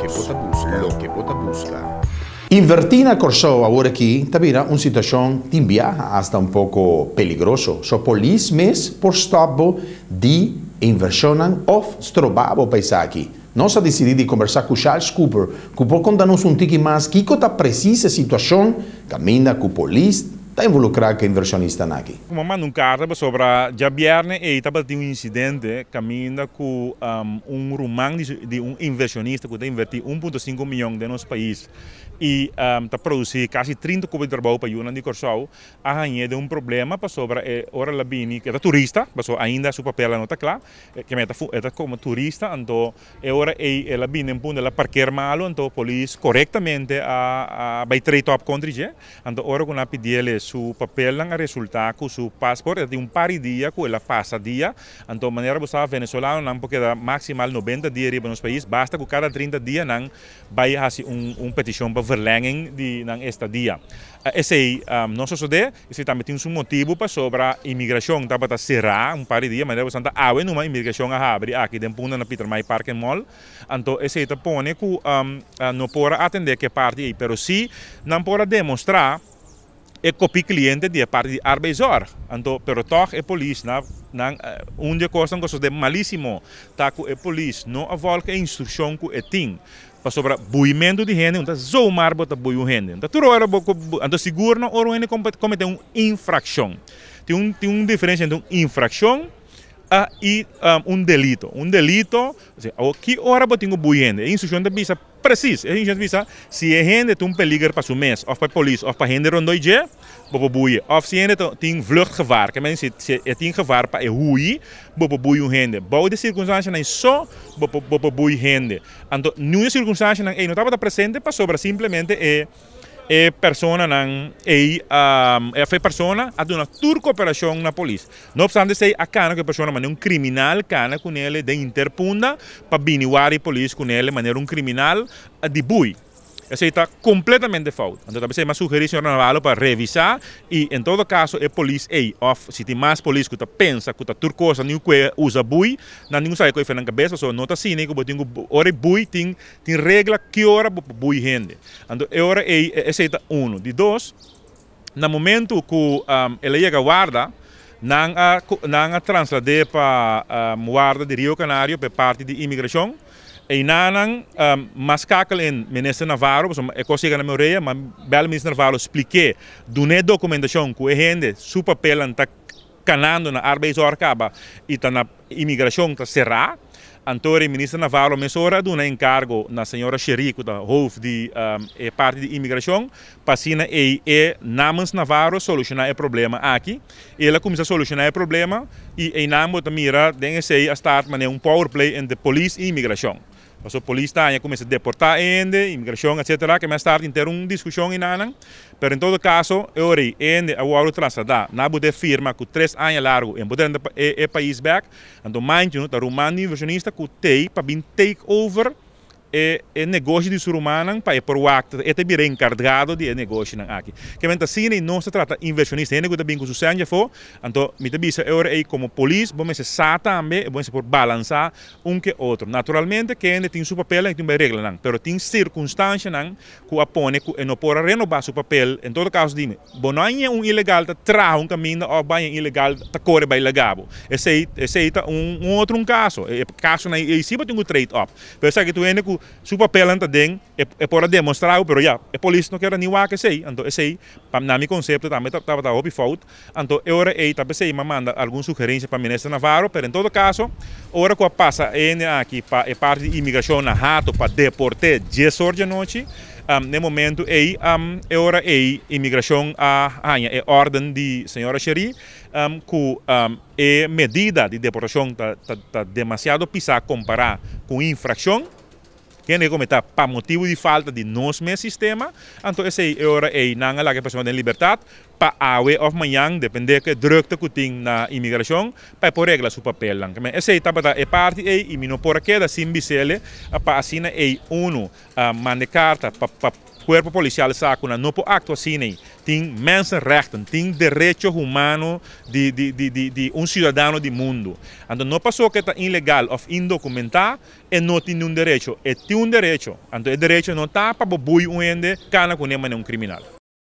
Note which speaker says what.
Speaker 1: Loke bo ta buska. Loke bo ta buska.
Speaker 2: Invertí na Kòrsou awor aki ta bira un situashon tin biaha asta un poko peligroso. So polis mes por stòp bo di invershonnan òf stroba bo pa esaki. Nos a disidí di kombersá ku Charles Cooper ku por konta nos un tiki mas kiko ta presis e situashon kaminda ku polis ta involukrá ku e invershonistanan aki.
Speaker 3: Ku m'a manda un karta pasobra djabièrnè ei tabatin un insidente kaminda ku un ruman di un invershonista ku ta invertí 1.5 miyon den nos pais i ta produsí kasi 30 kupo di trabou pa yunan di Kòrsou a hañ'é den un problema pasobra e ora el a bini, e ta turista pasobra ainda su papelnan no ta kla, keme e ta komo turista anto E ora ei el a bini den punto el a parkeer malu, anto polis korektamente a bai trade op kontra dje. Anto ora ku nan a pidiel su papelnan a resulta ku su pasport e ta tin un par di dia ku el a pasa dia. Anto manera bo sa venezolanonan por keda maksimal 90 dia riba nos pais, basta ku kada 30 dia nan bai hasi un petishon pa verlenging di nan estadia. Esei no sosodé, esei tambe tin su motibu pasobra imigrashon tabata será un par di dia, manera bo sa ta awe numa imigrashon a habri aki den Punda na Pietermaai Park and Mall, anto esei ta pone ku no por a atendé ku e parti ei, pero si nan por a demostrá e kopi kliente di e parti di Arbeidszorg, anto pero tòg e polis na nan un di e kosnan ku a sosodé malísimo ta ku e polis no a vòlg e instrukshon ku e tin. Pasobra buimentu di hende no ta zomaar bo ta bui un hende. No ta tur ora bo ku anto sigur no ora un hende komete un infrakshon. Tin un tin un diferensia entre un infrakshon i un delito. Un delito, awor ki ora bo tin ku bui hende? E instrukshon ta bisa presis, e instrukshon ta bisa si e hende ta un peliger pa su mes òf pa e polis òf pa hende rondó dje, bo por bui e. Òf si e hende tin vluchtgevaar, ke men si e tin gevaar pa e hui, bo por bui un hende. Bou di sirkunstansianan so bo por bui hende. Anto niun e sirkunstansianan ei no tabata presente pasobra simplemente e e personanan ei of e persona a duna tur koperashon na polis. No opstante esei a kana ku e persona manera un kriminal kana kunele den inter punda pa bini wari polis kunele manera un kriminal di bui. Esei ta kompletamente fout. Anto ta p'esei mi a sugerí señor Navarro pa revisá i en todo kaso e polis ei òf si tin mas polis ku ta pensa ku ta tur kos nan tin ku kue usa bui, nan tin ku sabi ku e fe nan kabes pasobra no ta asina ku bo tin ku ora e bui tin tin regla ki ora bo por bui hende. Anto e ora ei esei ta unu. Di dos, na momentu ku el a yega warda nan a nan a traslad'é pa warda di Rio Canario pa e parti di imigrashon. Einanan mas kakel en Minister Navarro, pasobra e kos yega na mi orea, ma bel Minister Navarro splik'é, dun'é dokumentashon ku e hende su papelnan ta kanando na Arbeidszorg kaba i ta na imigrashon ta será. Anto e Minister Navarro mesora a duna enkargo na señora Cherie ku ta hoofd di e parti di imigrashon pa asina ei e namens Navarro solushoná e problema aki. El a kuminsá solushoná e problema i einan bo ta mira den esei a start manera un power play entre polis i imigrashon. Pasobra polis ta haña ku mester deportá e hende, imigrashon etcetera ke men a start henter un diskushon einanan. Pero en todo kaso e ora ei e hende a wòrdu trasladá na bo den firma ku 3 aña largu e bo drenta e pais bèk. Anto manchi no ta ruman di invershonista ku t'ei pa bin take over e negoshi di su rumannan pa e por wak e ta bira enkargado di e negoshinan aki. Ke men ta asina i nos ta trata invershonista, hende ku ta bin ku su sèn dje afó, anto mi ta bisa e ora ei komo polis bo mester sa tambe, bo mester por balansá un ke otro. Naturalmente kende tin su papelnan i tin bai reglanan, pero tin sirkunstanshanan ku a pone ku e no por a renobá su papel. En todo kaso dime, bo no a ñe un ilegal ta traha un kaminda òf bai ñe ilegal ta kore bai laga bo. Esei esei ta un un otro un kaso. E kasonan ei si bo tin ku trade òp. Pero esaki tur hende ku su papelnan ta den e por a demostrá bo, pero ya, e polis no kier a ni wak esei. Anto esei pa na mi konsepto tambe tabata hopi fout. Anto e ora ei ta p'esei mi a manda algun sugerensia pa Minister Navarro, pero en todo kaso ora ku a pasa e hende aki pa e parti di imigrashon na Hato pa deport'é 10 or di anochi, n'e momentu ei e ora ei imigrashon a haña e órden di señora Cherie ku e medida di deportashon ta demasiado pisá kompará ku un infrakshon. Kende ku ta pa motibu di falta di nos mes sistema, anto esei e ora ei nan a laga e persona den libertat pa awe òf mañan, dependé ku e drukte ku tin na imigrashon, pa e por regla su papelnan. Esei tabata e parti ei i mi no por a keda sin bis'ele pa asina ei unu manda e karta pa pa. Kuerpo Polisial sa ku nan no por aktua asina ei. Tin mensenrechten, tin derecho humano di di di di di un siudadano di mundu. Anto no paso ku e ta ilegal òf indokumentá e no tin niun derecho. E tin un derecho. Anto e derecho no ta pa bo bui un hende kana kuné manera un kriminal.